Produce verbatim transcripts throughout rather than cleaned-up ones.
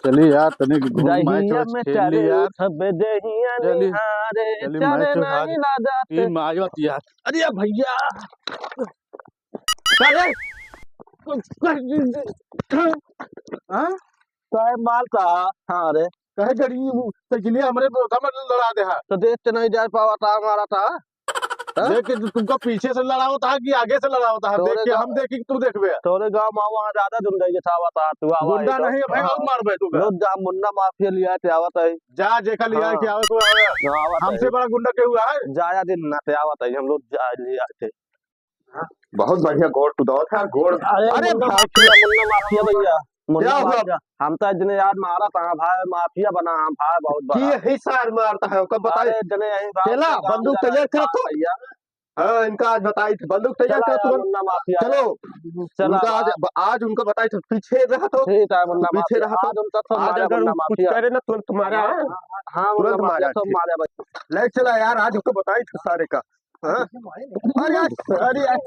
चली यार, तनी घूम, मैच दहिया वैच में खेल ली चारे यार। उठबे दहिया चली, निहारे, चली, चारे मैच उठा नहीं ली। ना जाते। ई माई बात यार। अरे भैया। अरे। हाँ? काहे मारता? हाँ रे। काहे गड़ी वो साइकिलिया हमरे बोधा में लड़ा दे हा? तो देख के नहीं जा पावा था, मारा था। हाँ? देख के तू, तुमको पीछे से लड़ावत हा कि आगे से लड़ावत हा? तोरे देख के गाँव हम देखी कि तू देखबे। तोरे गाँव में वहाँ ज्यादा गुंडा ये था, बता, तू आवा गुंडा है तो। नहीं है भाई, हाँ। और मारबे तू का। लोग जा मुन्ना माफिया लिया के आवत है। जा, जेका लिया हाँ। के आवे तो आवे। हाँ, आवत हमसे है। बड़ा गुंडा के हुआ है? जाया दिन ना ते आवत है, हम लोग जा लिया के। बहुत बढ़िया गोड़ तू दौत है, गोड़। अरे अरे मुन्ना भाई, माफिया, मुन्ना माफिया भैया, मुन्ना क्या हुआ? माफिया। हम तो इतने यार मारा था भाई, माफिया बना हम भाई, बहुत बड़ा। की यही सार मारता है, ओकर बताई। अरे इतने यही बात चला, है, बंदूक गाँव तैयार कर तो। भैया। हाँ, इनका आज बताई थी, बंदूक तैयार चला कर यार, तुरंत। मुन्ना माफिया। चलो, चला उनका आज, यार। आज उनका बताई थी, पीछे रहा तो। ठीक है, मुन्ना पीछे माफिया। रहा तो। आज हम तो सब आज मारा अगर मुन्ना कुछ माफिया। करे ना, तुरंत मारा हाँ, है। हाँ, हाँ, तुरंत मुन्ना माफिया मारा सब है। मारा भाई। ले चला यार, आज हमको बताई थी सारे का। हाँ? अरे यार, अरे यार।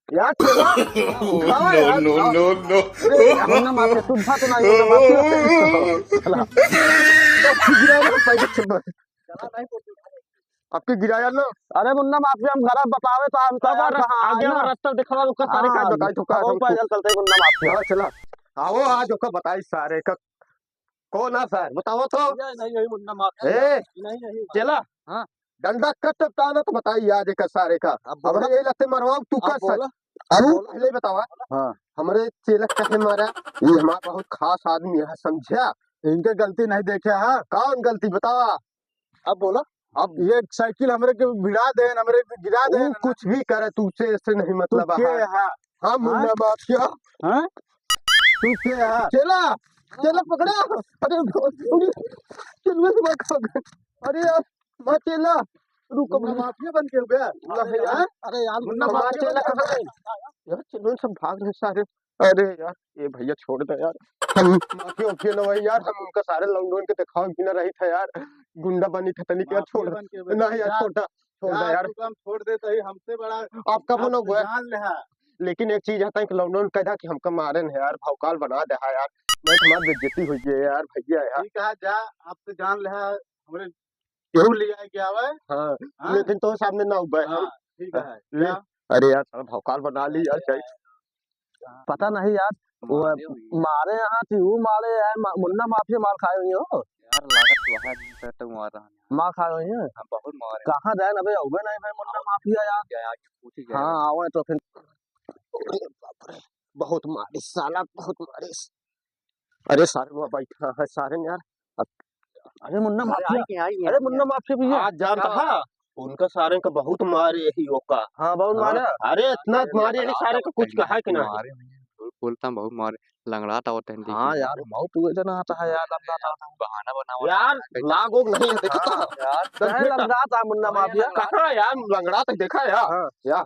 यार, चला। उठाओ यार, no, no, उठाओ। No, no। अरे यार, मुन्ना माफिया, तू उठा तो नहीं, मुन्ना माफिया। चला। तो गिरा ना, पहले चल। आपके गिराया ना। अरे मुन्ना माफिया, हम गलत बतावे तो हम तो कब यार रस-, कहाँ आगे आए वाला ना। रास्ता दिखावा, उसका सारे हाँ, का बताई तो का कब हमको। पैदल चलते मुन्ना माफिया। हाँ, चला। आओ, आज ओका बताई सारे का। कौन आ सार? बताओ तो। यही, यही, यही मुन्ना माफिया। ए, यही, यही। चला। हाँ। डंडा कट ताना तो बताई आज एक सारे का। अब बोला। हमरे ये लते मरवाओ तू अब का सर। बोला। अब बोला। पहले बतावा। हाँ। हमरे चेला काहे मारा? ये हमारा बहुत खास आदमी है, समझा? इनके गलती नहीं देखे, हाँ? कौन गलती बतावा? अब बोला। अब ये साइकिल हमरे के भिड़ा दे, हमरे के गिरा दे ऊ ना। कुछ भी करे, तू से ऐसे नहीं मतलब तू के है। है? हाँ, मुन्ना हाँ? माफिया। हाँ? तू के है? चेला, चेला पकड़ा। अरे, चेला से बात कर। अरे यार, माँ चेला, रुक, मुन्ना माफिया बन के हो गया? नहीं यार। अरे यार, मुन्ना मुन्ना माफिया माफिया बन के हो गया। यार, चेला सब भाग रहे सारे। अरे यार, ए भैया छोड़ दे यार, हम माफिया उफिया न होई यार, हम उनका सारे लौंडोन के देखावा कि ना रही था यार, गुंडा बनी था तनिक यार, छोड़ दे। नहीं यार, छोड़ दे, छोड़ दे यार। तू काम छोड़ दे, तो ही हमसे बड़ा आपका आप बोलो तो हुआ। जान ले हा। लेकिन एक चीज है, तनिक लौंडोन कह दा कि हमका मारे न यार, भौकाल बना दे हा यार, नहीं तो हमार बेइज्जती हो गई यार भैया यार। ठीक है, जा, आपसे जान ले हा, हमरे केहू ले आए के आवे। हाँ, हाँ? लेकिन तो सामने ना उबे। हाँ, ठीक है, ले, जा। अरे यार, साला भौकाल बना ली यार, ठीक है। पता नहीं यार, वो मारे हुई है। मारे यहाँ थी, वो मारे है, मा-, मुन्ना माफिया मार खाए हुई हो। यार, लागत तो है, जिनसे तो मार रहा है। मार खाए हुई है? हाँ, बहुत मारे। कहाँ जाए ना बे, उबे नहीं भाई, मुन्ना माफिया यार। क्या आगे पूछी जाए? हाँ, आवे तो फिर। अरे बाप रे, बहुत मारे साला, बहुत मारे। अरे सारे वहाँ बैठा है सारे ने यार। अब अरे मुन्ना अरे माफिया। आई है, आई है, अरे आई मुन्ना है। माफिया भैया। आज जानता है, उनका सारे का बहुत मारे यही ओका। हाँ, बहुत हाँ, मारा। अरे इतना मारे यही सारे का कुछ कहा कि नहीं? मारे नहीं, झूठ बोलता बहुत मारे, लंगड़ाता होते हैं, हाँ देखिए। यार, बहुत तू इतना आता है यार, लंगड़ाता होता है। बहाना बनाओ यार, ना, कैसे? लाग उग नहीं है, देखो हाँ, तो। यार, तो काहे बेटा, लंगड़ाता है मुन्ना माफिया? कहाँ यार, लंगड़ा तो देखा यार। हाँ। यार,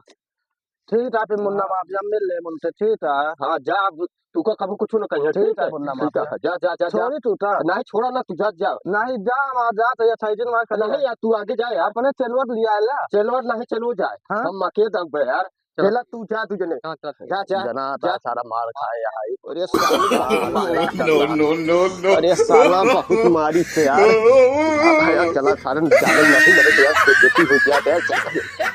ठीक है, फिर मुन्ना हाँ। माफिया मिल ले मुनसे, ठीक है। हाँ, जा, अब तू का कभी कुछ न कहिए, ठीक ठीक है, है? मुन्ना ठीक है, माफिया। जा, जा, जा, जा। छोड़ी तू का? नहीं, छोड़ा ना, तू जा, जा। नहीं, जा, वहाँ जा, तो ये साइकिल वहाँ खड़ी नहीं है। यार, तू आगे जा यार। अपने चेलवा लिया ला। चेलवा नहीं, चेलवा जाए। हाँ? हम अकेले दब गए यार। चलो। चला, तू जा, तू जने। हाँ, चल। जा, जा, जना जा। आता सारा मार खाए यहाँ। अरे साला, No, no, no, no। अरे साला, बहुत मारी से यार। हाँ, यार, चला, सारे जाने नहीं, मेरे को यार, बेइज्जती हो गया, यार, चल।